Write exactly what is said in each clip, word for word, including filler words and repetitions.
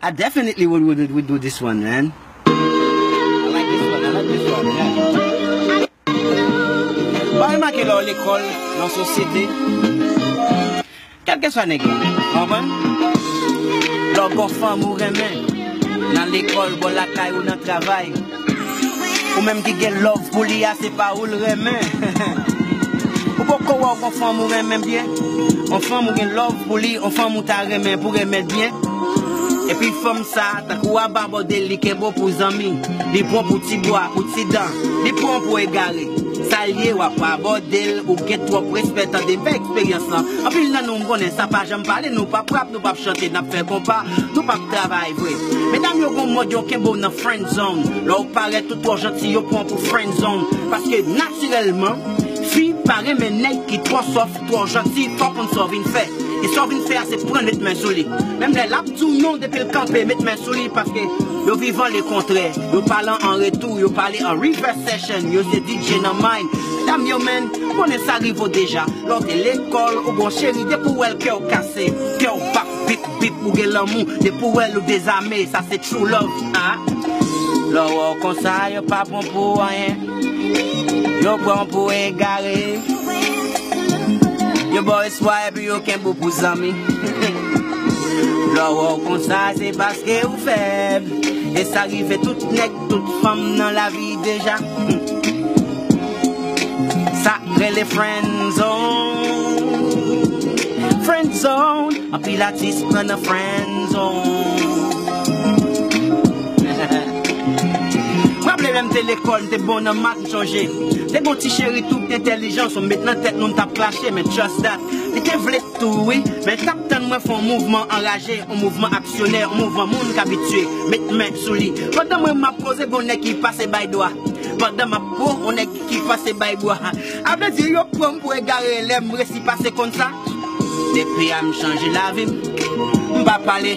I definitely would, would, would do this one, man. I like this one, I like this one, yeah. Ba remake lè w lekòl, nan sosyete, kèlkeswa nèg la, w konprann? Lè w gon fanm ou renmen, nan lekòl, bò lakay ou, nan travay, ou menm ki gen love pou li a, se pa ou l renmen. Ou poko wè w gon fanm ou renmen byen? Yon fanm ou gen love pou li, yon fanm ou ta renmen pou renmen l byen. Epi fanm sa, tankou w ap abòde l, li kenbe w pou zanmi. Li pran w pou ti bwa, pou ti dan. Li pran w pou egare. Sa l ye, w ap abòde l, ou gen twòp respè, tande m fè eksperyans lan. Anpil nan nou, m konnen sa pa janm pale, nou p ap rap, nou p ap chante, n ap fè konpa, nou p ap travay vre. Medam yo gon mòd yo kenbe w nan friend zone. Lè w parèt ou twò janti, yo pran w pou friend zone. Paske natirèlman, fi pa renmen nèg ki twò sòf, twò janti, fò konn sa w vin fè. E sa w vin fè a, se pran l met men sou li. Menm lè l ap di w non, depi l kanpe, met men sou li, paske yo vivan lekontrè. Yo pale an retou, yo pale an reverse session, yo se D J nan mind. Medam yo, men, konnen sa rive w deja. Lè w te lekòl, ou gon cheri, depi w wè l, kè w kase, kè w bap, bip, bip, ou gen lanmou, depi w wè l, ou dezame, sa se true love, a. Lè w wè w konsa, yo pa pran pou anyen. Yo pran w pou egare. Yo ba w espwa epi yo kenbe w pou zanmi. Lè w wè w konsa, se paske ou fèb. E sa rive tout nèg, tout fanm nan lavi deja. Sa rele friend zone. Friend zone. Anpil atis pran nan friend zone. M raple lè m te lekòl, m te bon nan mat, m chonje. Te gon ti cheri tout entèlijans, ou met nan tèt nou m t ap klache, men trust that. Li te vle tou, wi, men t ap tann mwen fè yon mouvman anraje, yon mouvman aksyonè, yon mouvman moun k abitye met men sou li. Pandan mwen m ap koze, gon nèg ki pase bay dwa. Pandan m ap pran, yon nèg ki pase bay bwa. A vle di, yo pran m pou egare lè m resi pase konn sa. Depi a m chanje lavi m, m pa pale,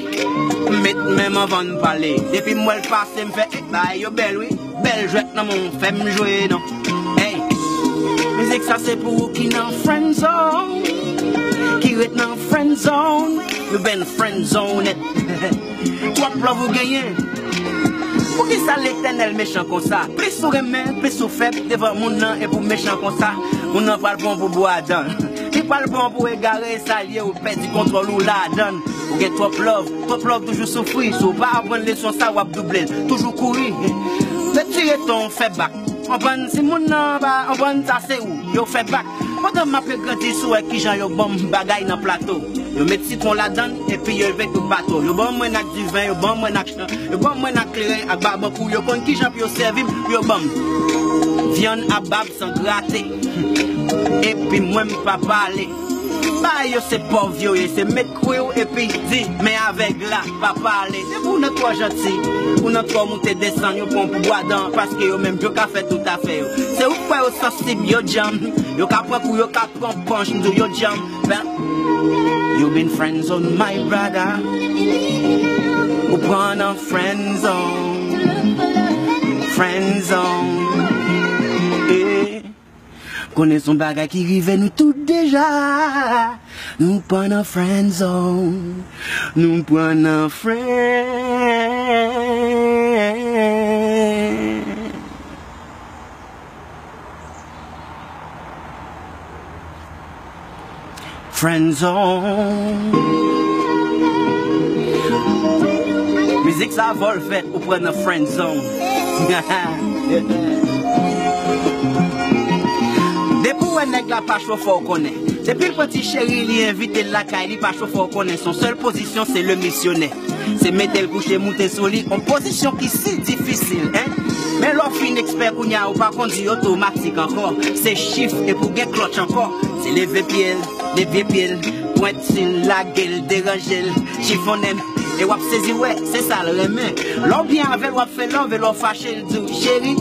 m met men m anvan m pale. Depi m wè l pase, m fè, eh, bagay yo bèl, wi. Bèl jwèt nan men w, fè m jwe non. Hey, mizik sa se pou ou ki nan friend zone, ki ret nan friend zone. Nou ben friend zone nèt. Twòp love ou genyen. Poukisa Letènèl mechan konsa? Plis ou renmen, plis ou fèb devan moun nan, epi w mechan konsa. Moun nan pral pran w pou bwa dan. Li pral pran w pou egare, sa l ye, ou pèdi kontwòl ou ladan l. Ou gen twòp love, twòp love toujou soufri. Si w pa aprann leson sa, w ap double l. Toujou kouri. Retire ton, fè bak. Konprann, si moun nan pa konprann sa se ou, yo fè bak. Pandan m ap grandi, si w wè kijan yo ban m bagay nan plato. Yo met sitwon ladan l, epi yo leve tout bato. Yo ban mwen ak diven, yo ban mwen ak chan, yo ban mwen ak kleren, ak babankou. Yo konn kijan pou yo sèvi m, pou yo ban m vyann ak bab san grate. Epi mwen, m pa pale. Bagay yo se pòv yo ye, se met kwi w epi di, men avèg la, pa pale. Depi w nan twò janti, ou nan twò moute desann, yo pran w pou bwa dan, paske yo menm yo ka fè tout afè yo. Se ou k kwè yo sansib, yo djanm, yo ka pran kou, yo ka pran panch, m di w yo djanm. Ben, you been friend zone, my brother. Ou pran nan friend zone, friend zone. Eh. Konnen se yon bagay ki rive nou tout deja. Nou pran nan friend zone. Nou pran nan friend, friend zone. Mizik sa vòlvèt, ou pran nan friend zone. Depi w wè nèg la pa cho, fò w konnen. Depi l pran ti cheri, li envite l lakay li, pa cho, fò w konnen. Son sèl pozisyon, se le misyonè. Se mete l kouche, moute sou li, yon pozisyon ki si difisil, en. Men lè w fin ekspè kounye a, ou pa kondui otomatik ankò. Se chif, epi w gen klòtch ankò. Se leve pye l, devye pye l, pwenti l, lage l, deranje l, chifonnen l. E w ap sezi wè, se sa l renmen. Lè w byen avè l, w ap fè love, e lè w fache, l di w, cheri,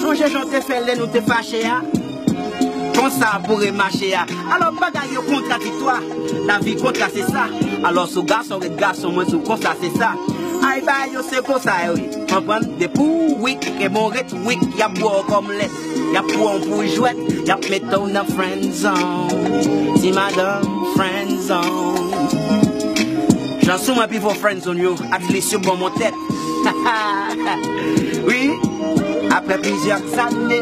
sonje jan w te fè lè nou te fache a? Konsa pou remache a. Alò, bagay yo kontradiktwa. Lavi kontra, se sa. Alò, si w gason, ret gason, mwen di w konsa, se sa. Ay, bagay yo, se konsa yo ye. Konprann? Depi w weak, e bon, ret weak, y ap bwè w kòm lèt. Y ap pran w pou jwèt, y ap mete w nan friend zone. Ti madanm, friend zone. Jan sou mwen pi fò friendzone yo, at least yo ban m yon tèt. Wi, apre plizyè zane,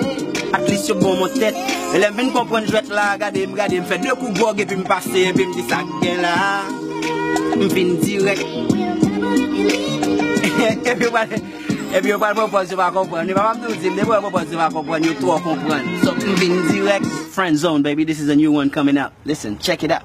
at least yo ban m yon tèt. E lè m vin konprann jwèt la, gade m, gade m fè de kou gwòg epi m pase, epi m di sa k gen la. M vin dirèk. Epi yo pral, epi yo pral pwopòz yo pa konprann. Yo pa m tou di m, depi yo pwopòz yo pa konprann, yo twò konprann. So, m vin dirèk, friendzone, baby, this is a new one coming out. Listen, check it out.